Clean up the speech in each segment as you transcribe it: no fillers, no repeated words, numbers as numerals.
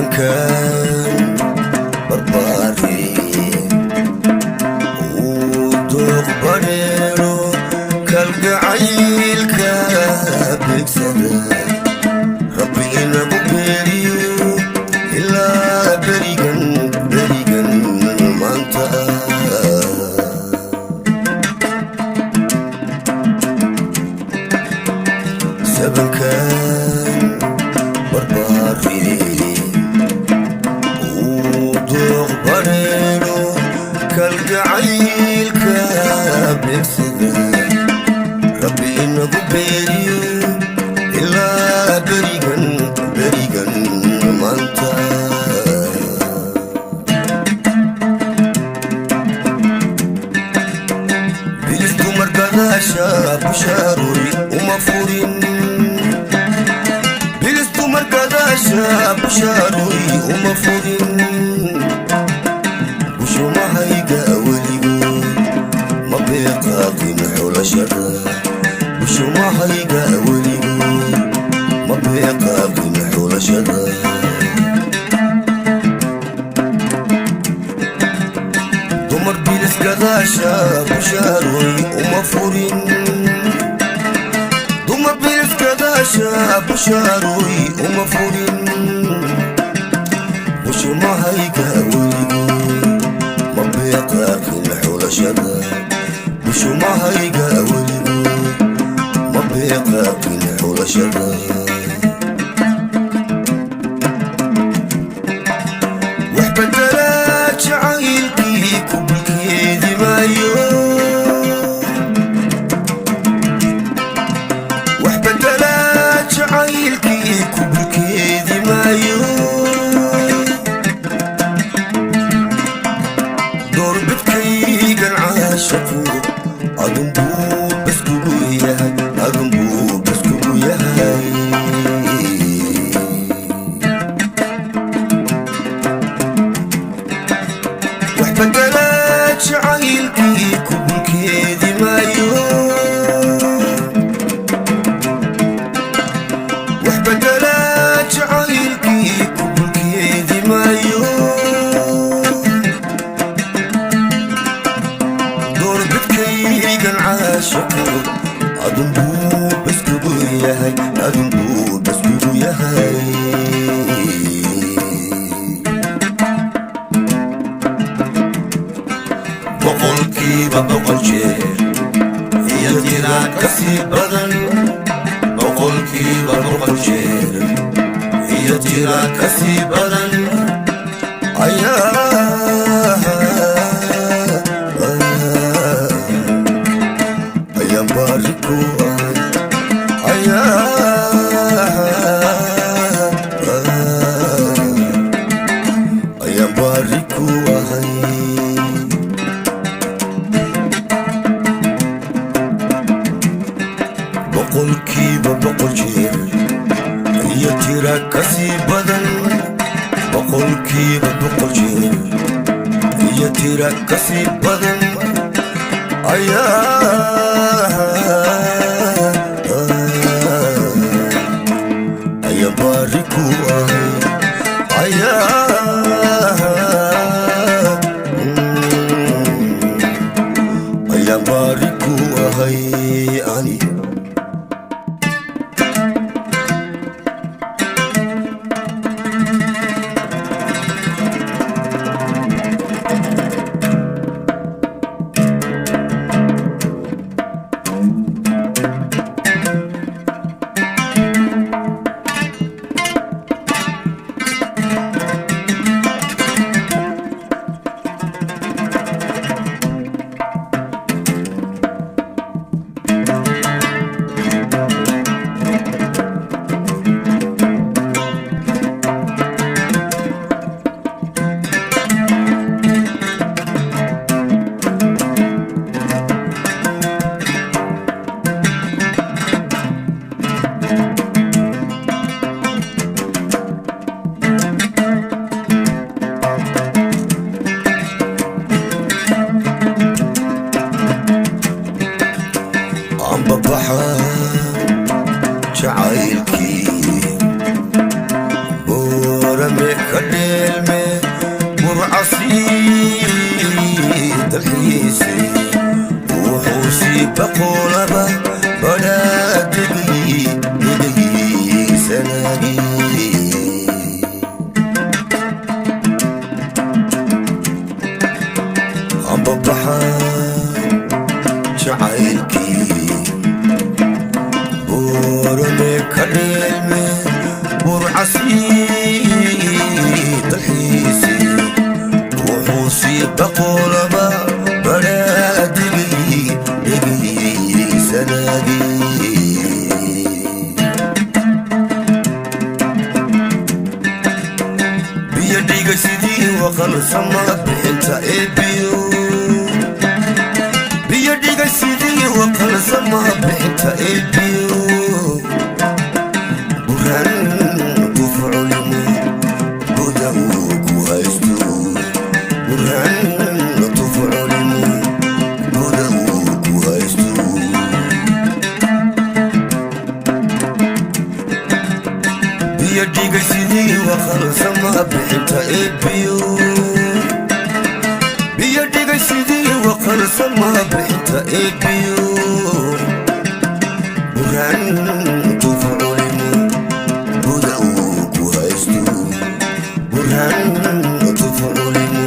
Sabankan barbaari uu dooq badheero kalgacaylka beegsada, Rabbi inagu beeriyo ilaa berigan berigan maanta. Sabankan barbaari uu dooq badheero kalgacaylka beegsada, Rabbi inagu beeriyo ilaa berigan berigan maanta. Bilis dumar gadaasha bushaaroy uma furin, bilis dumar gadaasha bushaaroy uma furin. Bushumahayga weligood ma beeqaaqin xulashada, bushumahayga weligood ma beeqaaqin xulashada. Dumar bilis gadaasha bushaaroy uma furin, dumar bilis gadaasha bushaaroy uma furin. Bushumahayga weligood ma beeqaaqin xulashada, bushumahayga weligood ma beeqaaqin xulashada. Wax bedela jacaylkii ku bulkeedi maayo, wax bedela jacaylkii ku bulkeedi maayo. Doorbidkaygan caashaqu adunbuu bas kugu yahay, adunbuu bas kugu yahay. Wax bedela jacaylkii ku bulkeedi maayo, wax bedela jacaylkii ku bulkeedi maayo. Doorbidkaygan caashaqu adunbuu bas kugu yahay, adunbuu bas kugu yahay. 100% jeer iyo tira ka sii badan, 100% jeer iyo tira ka sii badan ayaa ayaan baari ku ahay, ayaan baari ku ahay. 100% jeer iyo tira ka sii badan, 100% jeer iyo tira ka sii badan ayaa baari ku ahay, ayaa baari ku ahay ani. Biyo dhiga sidii waqalsama bixinta eebiyo, biyo dhiga sidii waqalsama bixinta eebiyo. Burhaan tufculimo buda uu ku haysto, burhaan tufculimo buda uu ku haysto. Biyo dhiga sidii waqalsama bixinta eebiyo, biyo dhiga sidii waqalsama bixinta eebiyo. Burhaan tufculimo buda uu ku haysto, burhaan tufculimo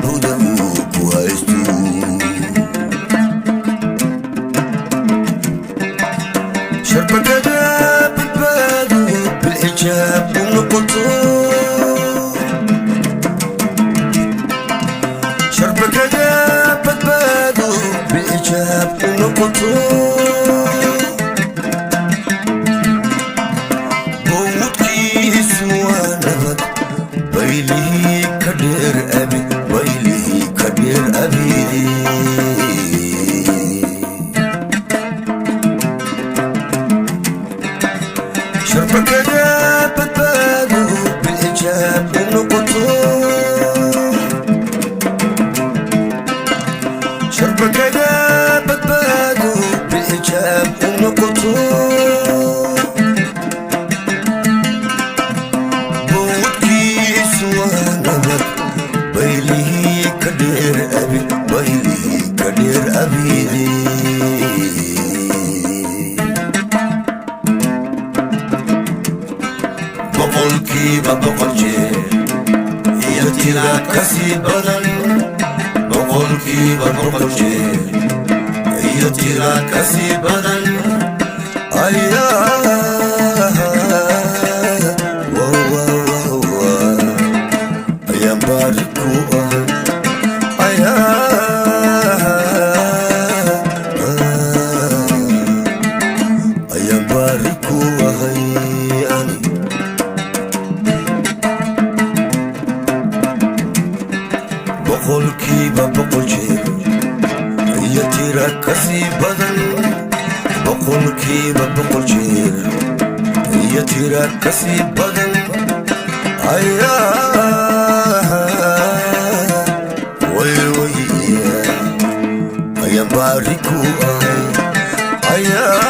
buda uu ku haysto. Sharbakada badbaado bilxijaab u noqoto, sharbakada badbaado bilxijaab u noqoto. Bowdkiisu waa nabad, baylihii ka dheer abi, baylihii ka dheer abidi. Sharbakada badbaado bilxijaab u noqoto, sharbakada badbaado bilxijaab u noqoto. Bowdkiisu waa nabad, baylihii ka dheer abi, baylihii ka dheer abidi. 100% jeer iyo tira kasii badan, 100% jeer iyo tira kasii badan ayaa ayaan baari ku ahay, ayaan baari ku ahay ani. 100% jeer iyo tira kasii badan, 100% jeer iyo tira kasii badan ayaa way way ayaan baari ku ahay ayaa.